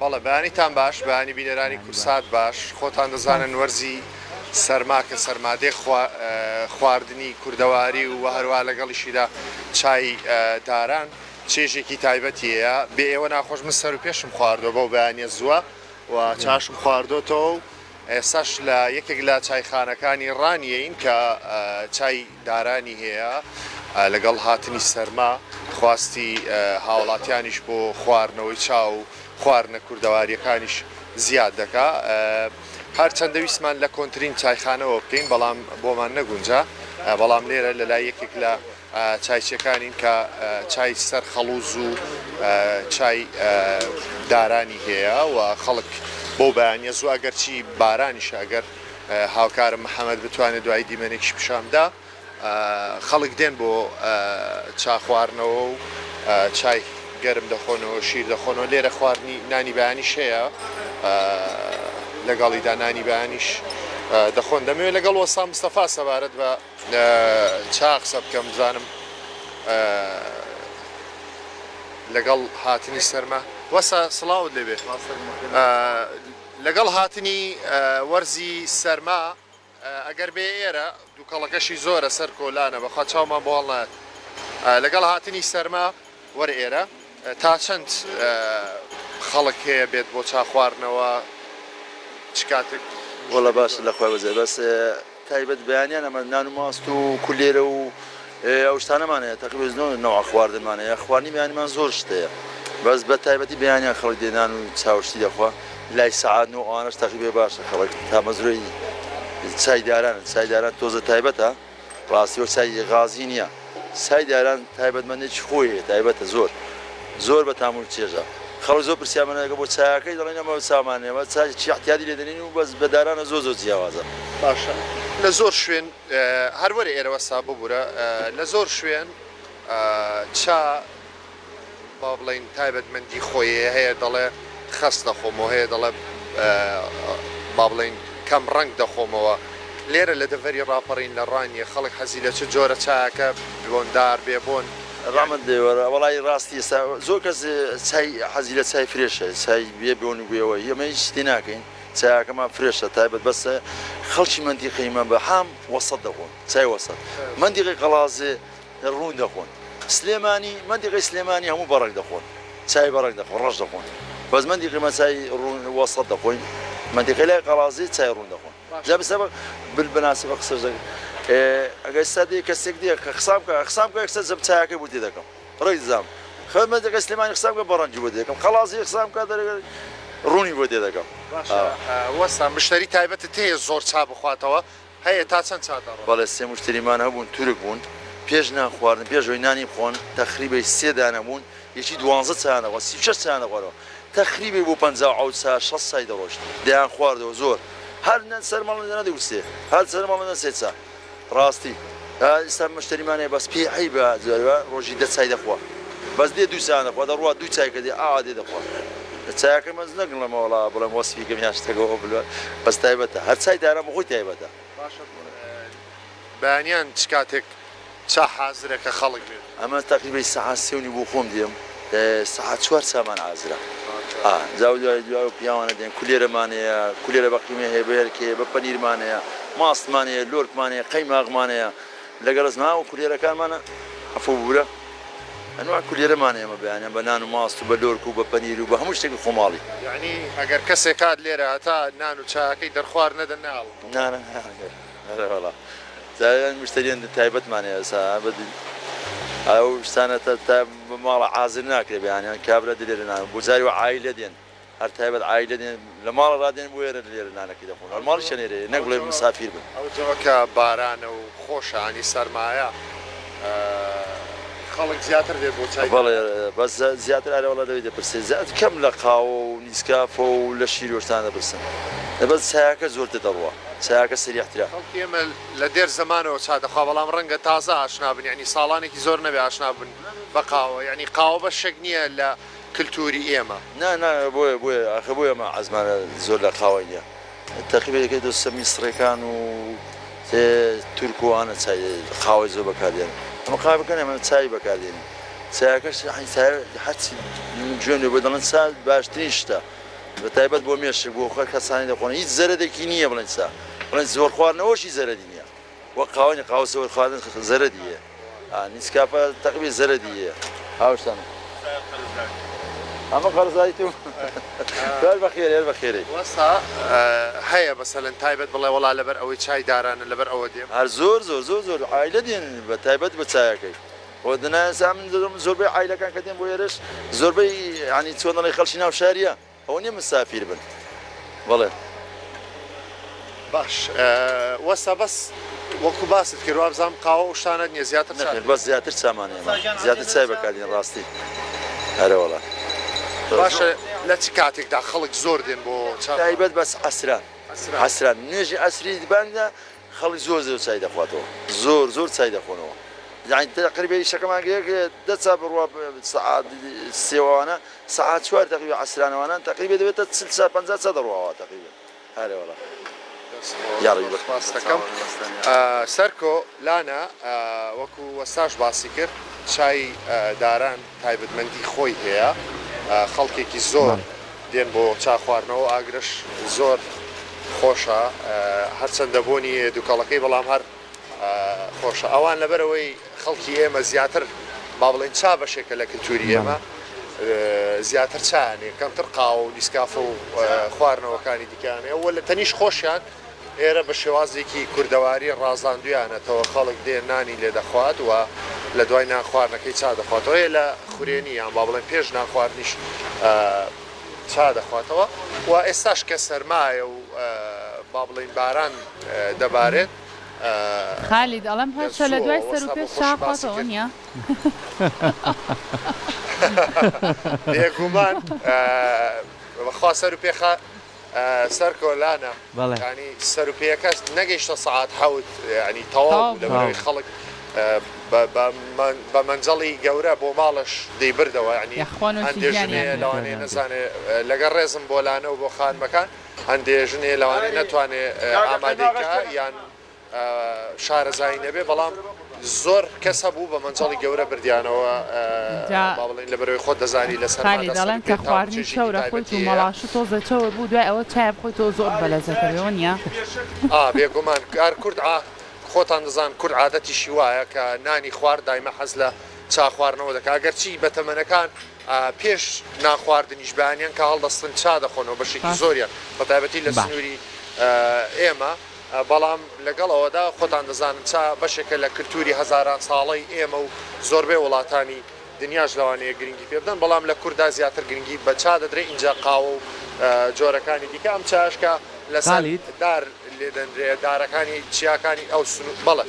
بەڵێ بەیانیتان باش بەیانی بینەرانی کورسات باش خۆتان دەزانن وەرزی سەرما کە سەرمادێ خواردنی کوردەواری و هەروە لەگەڵیشیدا چای داران چێژێکی تایبەتی هەیە بێ ئێوە ناخۆش من سەر و پێشم خواردووە بەو بەیانیە زووە و چاشم خواردۆتەوە و ئێستاش لە یەکێک لە چایخانەکانی ڕانیەین کە چای دارانی هەیە، لەگەڵ هاتنی سەرما خواستی هاوڵاتیانیش بۆ خواردنەوەی چا و خواردنە کوردەوارییەکانیش زیاد دەکا. هەرچەندە ویستمان لە کۆنترین چایخانەوە بکەین، بەڵام بۆمان نەگونجا، بەڵام لێرە لەلای یەکێک لە چایچیەکانین کە چای سەر خەڵوز و چای دارانی هەیە و خەڵک بەو بەیانیە زوو ئەگەرچی بارانیشە ئەگەر هاوکارم محەمەد بتوانێت دوایی دیمەنێکیش پیشان بدا خەڵک دێن بۆ چا خواردنەوە و چای گەرم دەخۆنەوە شیر دەخۆنەوە لێرە خواردنی نانی بەیانیش هەیە لەگەڵیدا نانی بەیانیش دەخۆن دەمەوێت لەگەڵ وەستا مستەفا سەبارەت بە چا قسە بکەم بزانم لەگەڵ هاتنی سەرما وەسا سڵاوت لێبێ لەگەڵ هاتنی وەرزی سەرما ئەگەر بێ ئێرە دووکەڵەکەشی زۆرە سەر کۆلانە بەخوا چاومان بۆ هەڵنایەت لەگەڵ هاتنی سەرما وەرە ئێرە تا چەند خەڵک هەیە بێت بۆ چا خواردنەوە چ کاتێک؟ وەڵا باشە لەخوای بەزیاد بەس تایبەت بەیانیان ئەمە نان و ماست و کولێرە و ئەو شتانەمان هەیە تەقریبەن زۆر نەوع خواردنمان هەیە خواردنی بەیانیمان زۆر شت هەیە بەس بە تایبەتی بەیانیان خەڵک دێ نان و چا و شتی دەخوا لای سەعات نۆ ئەوانەش تەقریبێ باشە خەڵک تامەزرۆی چای دارانن چای داران تۆزە تایبەتە ڕاستی وەک چای غازی نییە چای داران تایبەتمەندێکی خۆی هەیە تایبەتە زۆر زۆر بە تام و چێژە خەڵک زۆر پرسیارمان دەکەن بۆ چایەکەی دەڵێن ئەمە چامان نییە ئەمە چای چی احتیادی لێ دەنێین و بەس بە دارانە زۆر زۆر جیاوازە. باشە لە زۆر شوێن هەر وەرە ئێرە وەستا ببورە لە زۆر شوێن چا با بڵێین تایبەتمەندی خۆی هەیە، هەیە دەڵێ خەست دەخۆمەوە، هەیە دەڵێ با بڵێین کەم ڕەنگ دەخۆمەوە. لێرە لە دەڤەری ڕاپەڕین لە ڕانیە خەڵک حەزی لە چ جۆرە چایەکە، بۆندار، بێ بۆن؟ ڕەحمەت لێ وەرە وەڵایی ڕاستی ئێستا زۆر کەس چای حەزی لە چای فرێشە چای بێ بۆن و بێوە ئێمە هیچ شتێ ناکەین چایەکەمان فرێشە تایبەت بەس خەڵکی مەنتیقەی مە بە عام وەسەت دەخۆن چای وەسەت مەنتیقەی قەڵازێ ڕوون دەخۆن سلێمانی مەنتیقەی سلێمانی هەموو بەڕەگ دەخۆن چای بەڕەگ دەخۆن ڕەش دەخۆن بەس مەنتیقی مە چای ڕوون وەسەت دەخۆین مەنتیقەی لای قەڵازێ چای ڕوون دەخۆن جا بسە بالمناسبە قسەش دەکەم ئەگەر ئێستا دێ کەسێک دێ کە قسام کە قسام کە یەکسەر جەم چایەکەی بۆ تێ دەکەم ڕێک دەزانم خە مەنتیقەی سلێمانی قسام کە بەڕەنگی بۆ تێ دەکەم قەڵازی قسام کە ڕوونی بۆ تێ دەکەم. باشە وەستا مشتەری تایبەتت هەیە زۆر چا بخواتەوە هەیە تا چەند چا دەڕۆن؟ بەڵێ سێ موشتەریمان هەبوون تورک بوون پێش نان خواردن پێش ئەوەی نانی بخۆن تەخریبەی سێ دانە بوون یەکی دوانزە چایان دەخوارد 36 چایان دەخواردەوە تەخریبەی بۆ 57 چا 60 چای دەڕۆشت دەیان خواردەوە زۆر هەر نە سەرماڵ نەدەگوت سێ هەر سەرماڵ نە سێ چا ڕاستی ئێستا مشتەریمان هەیە بەس پێی عەیبە جارێ ڕۆژی دە چای دەخوا بەس دێ دوو چایان دەخوا دەڕوا دوو چای کە دێ ئاوا دێ دەخوا چایەکەی مەز نەگڵم وەڵا بڵێم وەسفی کەم یان شتەکە ئەو بلوە بەس تایبەتە هەر چای داران بۆ خۆی تایبەتە. باشە بەیانیان چ کاتێک چا حازرە کە خەڵک بێت؟ ئەمە تەقریبەی سەعات سێ و نیو بۆ خۆم دێم سەعات چوار چامان حازرە ئا جا دوای دوای ئەو پیاوانە دێن کولێرەمان هەیە کولێرە بە قیمە هەیە بە هێلکە هەیە بە پەنیرمان هەیە ماستمان هەیە لۆرکمان هەیە قەیماغمان هەیە لەگەڵ ئەزما و کولێرەکانمانە عەفو ببورە ئەنواع کولێرەمان هەیە ئێمە بەیانیان بە نان و ماست و بە لۆرک و بە پەنیر و بە هەموو شتێکی خۆماڵی. یەعنی ئەگەر کەسێک هات لێرە هەتا نان و چایەکەی دەرخوارد نەدەن نایەڵن. نا نا ئەرێ وەڵا جاران مشتەریان تایبەتمان هەیە ئێستا ئەو شتانە تا ماڵە حازر ناکرێ بەیانیان کابرا دێ لێرە نان بۆ جاری وا عایلە دێن هەر تایبەت عایلە دێن لە ماڵە ڕادێن بۆ ئێرە لێرە نانەکەی دەخۆن هەر ماڵیشیان ئێرەیە نەک بڵێ مسافیر بن. ئەو جەوە کە بارانە و خۆشە ینی سەرمایە خەڵک زیاتر دێت بۆ چای. بەڵێ بەس زیاتر ئەرێ وەڵا لەوەی دەپرسێ زیاتر کەم لە قاوە و نیسکافە و لە شیر و شتان دەپرسن بەس چایەکە زۆرتر دەڕوا چایەکە سەریعترە. خەڵکی ئێمە لە دێر زەمانەوە چا دەخوا بەڵام ڕەنگە تازە ئاشنا بن یانی ساڵانێکی زۆر نەبێ ئاشنا بن بە قاوە یانی قاوە بەشێک نییە لە کلتوری ئێمە. نا نا بۆیە بۆیە ئاخر بۆیە ئەمە عەزمانە زۆر لە قاوەی نیە تەقریبا یەکێ دۆستە میسڕیەکان و تورک و ئەوانە چای قاوەی زۆر بەکاردێنن ئەمە قاوە بکەن ئەمە چای بەکاردێنین چایەکەش یانی چای هەرچی جوێن لێ بۆ دەڵێن چا باشترین شتە. بە تایبەت بۆ مێشک بۆ خەر کەسانی دەخۆن هیچ زەرەدێکی نییە بڵێن چا بڵێن زۆر خواردنەوەشی زەرەدی نییە وەک قاوە نیە قاوە زۆر خواردن زەرەدی هەیە نیسکافە تەقریبا زەرەدی هەیە هاوشتان ئەمە قەرزاری تو هەر بەخێرێ هەر بەخێرێ. وەستا هەیە مەسەلەن تایبەت بڵێ وەڵا لەبەر ئەوەی چای دارانە لەبەر ئەوە دێم. هەر زۆر زۆر زۆر زۆر عایلە دێن بە تایبەت بە چایەکەی خۆ دەنا ئێستا من دەڵێم زۆربەی عایلەکان کە دێن بۆ ئێرەش زۆربەی یانی چۆن دەڵێی خەڵکی ناو شاریە ئەوە نیە مسافیر بن بەڵێ. باش وەستا بەس وەکو باست کرد وابزانم قاوە ئەو شتانەت نیە زیاتر چا. نەخێر بەس زیاتر چامان هەیە زیاتر چای بەکاردێن ڕاستی ئەرێوەڵا. باشە لە چ کاتێکدا خەڵک زۆر دێن بۆ چا؟ تایبەت بەس عەسران عەسران نوێژی عەسری بانگدا خەڵک زۆر زۆر چای دەخواتەوە زۆر زۆر چای دەخۆنەوە یانی تەقریبا ئیشەکەمان یەک دە چا بڕوا سەعات سێ وانە سەعات چوار تەقریبا عەسرانەوانان تەقریبا دەبێتە 40 چا 50 چا دەڕواوە تەقریبا هەرێ وەڵا دەست خۆش زۆر سوپاست دەکەم سەرکۆ لانە وەکو وەستاش باسی کرد چای داران تایبەتمەندی خۆی هەیە خەڵکێکی زۆر دێن بۆ چا خواردنەوە ئاگرەش زۆر خۆشە هەرچەندە بۆنی هەیە دوکەڵەکەی بەڵام هەر خۆشە ئەوان لەبەرئەوەی خەڵکی ئێمە زیاتر با بڵێین چا بەشێکە لە کلتوری ئێمە زیاتر چایان هەیە کەمتر قاوە و نیسکافە و خواردنەوەکانی دیکەیان هەیە و لە تەنیشت خۆشیان ئێرە بە شێوازێکی کوردەواری ڕازاندویانەتەوە خەڵک دێ نانی لێ دەخوات و لە دوای نان خواردنەکەی چا دەخواتەوە یە لە خورێنی یان با بڵێن پێش نان خواردنیش چا دەخواتەوە و ئێستاش کە سەرمایە و با بڵێین باران دەبارێت خالید ئەڵێم لە هەرچە لە زووەوە دوای سەر و وەستا بۆ پێش چا خۆشی باسی خۆتەوە کرد. نیە؟ بێگومان بەخوا سەر و پێ خا سەرکۆ لانە بەڵێ. یانی سەر و پێیەکە نەگەیشتە سەعات حەوت یانی تەواو تەواو بوو بوو. لەبەرئەوەی تەواو. خەڵک بە بە بە مەنجەڵی گەورە بۆ ماڵەش دەیبردەوە یانی یاخوا نۆشی هەندێ ژن گیانیان هەیە بێ. لەوانەیە گیانیان بێ. نەزانێ لەگەڵ ڕێزم بۆ لانە و بۆ خانمەکان هەندێ ژن هەیە لەوانەیە نەتوانێ ئامادەی کا یان شارەزایی نەبێ بەڵام زۆر کەس هەبوو بە مەنجەڵی گەورە بردیانەوە جا با بڵێین لەبەرئەوەی خۆت دەزانی لە خالی سەرمادا دەڵێن سەروپێ کە تام و خواردنی چێژێکی چەورە خۆیت تایبەتی و هەیە. مەڵاشوو تۆزێ چەور بوو دوای ئەوە چایە بخۆیتەوە زۆر بەلەزەتە بێ وەنیە؟ ئا بێگومان هەر کورد عا خۆتان دەزان کورد عادەتیشی وایە کە نانی خوارد دایمە حەز لە چا خواردنەوە دەکا گەرچی بەتەمەنەکان پێش نان خواردنیش بەیانیان کە هەڵدەستن چا دەخۆنەوە بەشێکی ڕاستە. زۆریان بەتایبەتی لە باش. سنووری ئێمە بەڵام لەگەڵ ئەوەدا خۆتان دەزانن چا بەشێکە لە کلتوری هەزاران ساڵەی ئێمە و زۆربەی وڵاتانی دنیاش لەوانەیە گرنگی پێ بدەن بەڵام لە کورددا زیاتر گرنگی بە چا دەدرێ ئینجا قاوە و جۆرەکانی دیکە ئەم چایەش کە لەسەر خالید. دار لێ دەنرێ دارەکانی چیاکانی ئەو سنوور بەڵێ.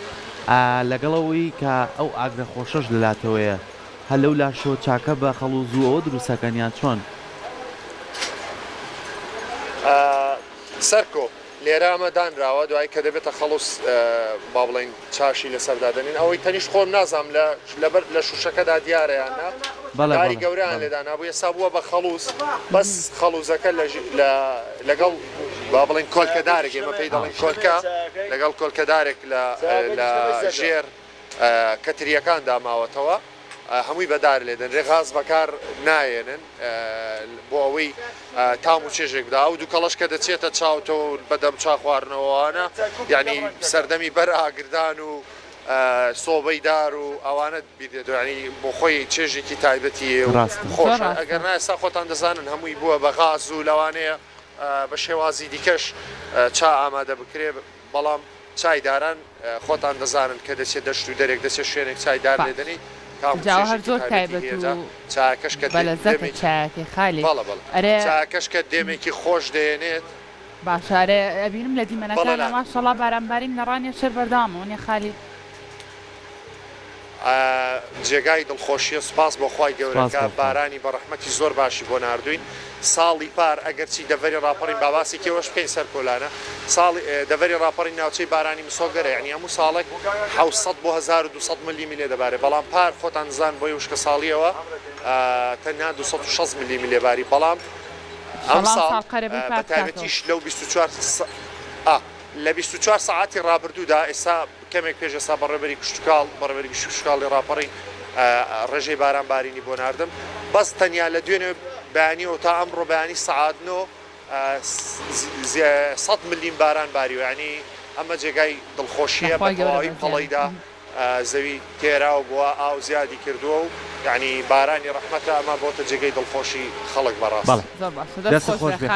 لەگەڵ ئەوەی کە ئەو ئاگرە خۆشەش لەلاتەوەیە هەر لەو لاشەوە چاکە بە خەڵوز و ئەوە دروست ئەکەن یان چۆن؟ سەرکۆ، لێرە ئەمە دانراوە دوای کە دەبێتە خەڵوز با بڵێین چاشی لەسەر دادەنێن ئەوەی تەنیشت خۆم نازانم لە لەبەر لە شوشەکەدا دیارە یان نا بەڵێ داری بەڵێ گەورەیان بەڵێ. لێ دانابوو ئێستا بووە بە خەڵوز بەس خەڵوزەکە لە لە لەگەڵ با بڵێین کۆلکە دارێک ئێمە پێی دەڵێین کۆلکە لەگەڵ کۆلکە دارێک لە لە ژێر کەترییەکاندا ماوەتەوە هەمووی بە دار لێدەنرێ غاز بەکار نایەنن بۆ ئەوەی تام و چێژێک بدا ئەو دوکەڵەش کە دەچێتە چاوتەوە و بەدەم چا خواردنەوەوانە یعنی سەردەمی بەر ئاگردان و سۆبەی دار و ئەوانە بیر دێتەوە یعنی بۆ خۆی چێژێکی تایبەتی و ڕاستە. زۆر خۆشە ڕاستە. ئەگەر نا ئێستا خۆتان دەزانن هەمووی بووە بە غاز و لەوانەیە بە شێوازی دیکەش چا ئامادە بکرێ بەڵام چای داران خۆتان دەزانن کە دەچێ دەشت و دەرێک دەچێ شوێنێک چای دار لێ باش دەنێی تام و جا هەر چێژێکی زۆر تایبەتی تایبەت هەیە و جا چایەکەش کە بەلەزەتە دێمێکی چایەکەی خالید بەڵێ بەڵێ ئەرێ چایەکەش کە دێمێکی خۆش دەیەنێت. باشە ئەرێ ئەبینم لە بەڵێ دیمەنەکانا لانە. ماشەڵا باران بارین لە ڕانیە شەر بەردەوامە وەنیە خالید؟ جێگای دڵخۆشیە سوپاس بۆ خوای گەورە سوپاس کە بۆ خوا. بارانی بەڕەحمەتی زۆر باشی بۆ ناردوین ساڵی پار ئەگەرچی دەڤەری ڕاپەڕین با باسێکی ئەوەش بکەین سەرکۆلانە ساڵی دەڤەری ڕاپەڕین ناوچەی بارانی مسۆگەرە یانی هەموو ساڵێک 700 بۆ 1200 ملیمی لێ دەبارێ بەڵام پار خۆتان دەزان بۆی وشکە ساڵیەوە تەنها 260 ملیمی لێ باری بەڵام ئەم ئیشەڵا ساڵ ئەمساڵ قەرەبووی بە پار بکاتەوە. تایبەتیش لەو 24 ئا لە 24 سەعاتی ڕابردوودا ئێستا کەمێک پێش ئێستا بەڕێوەبەری کشتوکاڵ، بەڕێوەبەری گشتی کشتوکاڵی ڕاپەڕین ڕێژەی باران بارینی بۆ ناردم، بەس تەنیا لە دوێنێ بەیانیەوە تا ئەمڕۆ بەیانی سەعات نۆ سەد ملیم باران باریوە یانی ئەمە جێگای دڵخۆشیە بە لەخوای گەورە تەواوی بەزیانی. پەڵەیدا زەوی تێراو بووە ئاو زیادی کردووە و یانی بارانی ڕەحمەتە ئەمە بۆتە جێگەی دڵخۆشی خەڵک بەڕاستی. بەڵێ زۆر باشە دەست دەستت خۆش خۆش بێ بێ.